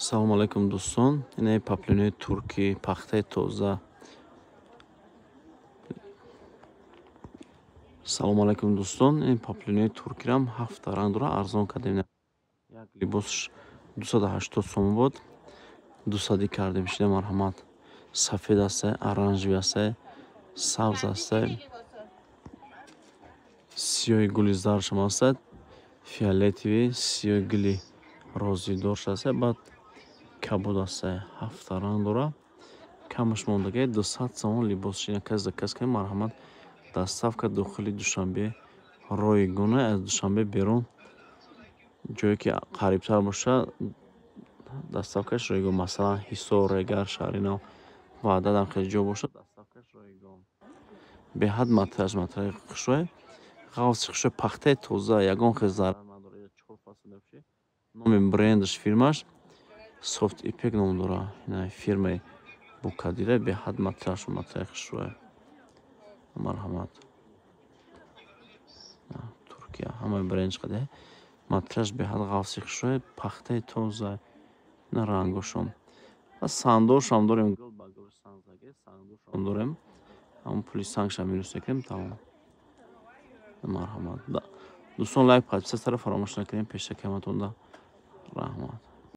Салому алайкум, дӯстон. Инаи паплинои туркӣ, пахтаи тоза. Салому алайкум, дӯстон. Ин паплинои туркирам ҳафта ранг дора, арзон кардем. Як либосш 280 сомон буд, 200 кардем. Шида, марҳамат. Сафед астае, оранжевый астае, сабз астае, сиёҳи гули заршам астад, фиолетовый, сиёҳи гули розидорш астае, баъд кабуд астае. Ҳафта ранг дора, камаш мондагай, 200 сомон либосш. Ина кас заказ кунед, марҳамат. Доставка дохили Душанбе ройгона, аз Душанбе берун ҷое ки қарибтар бошад, доставкаш ройгон. Масалан, Ҳисор, Регар, Шаҳри Нав, Ваҳдатам хеле ҷо бошад, доставкаш ройгон. Беҳад матраж, матраи хушрӯй, ғафси хушрӯй, пахтаи тоза, ягон хел зарар надорад. Чор фасл мепӯшӣ. Номи брендаш, фирмаш Софт Ипек ном дорад. Ина фирмаи Букадира. Беҳад матраш, матраи хушрӯй. Марҳамат, Туркия, ҳамаи брендш қаде. Матраш беҳад ғафси хушрӯй, пахтаи тоза. Ина рангошон ва сандошам дорем, гул ба гул сангзаге сандошам дорем. Ҳамон пули сангшам минус мекунем, тамом. Марҳамат, дӯстон, лайк, подписаться фаромӯш накунем. Пешакаматонда раҳмат.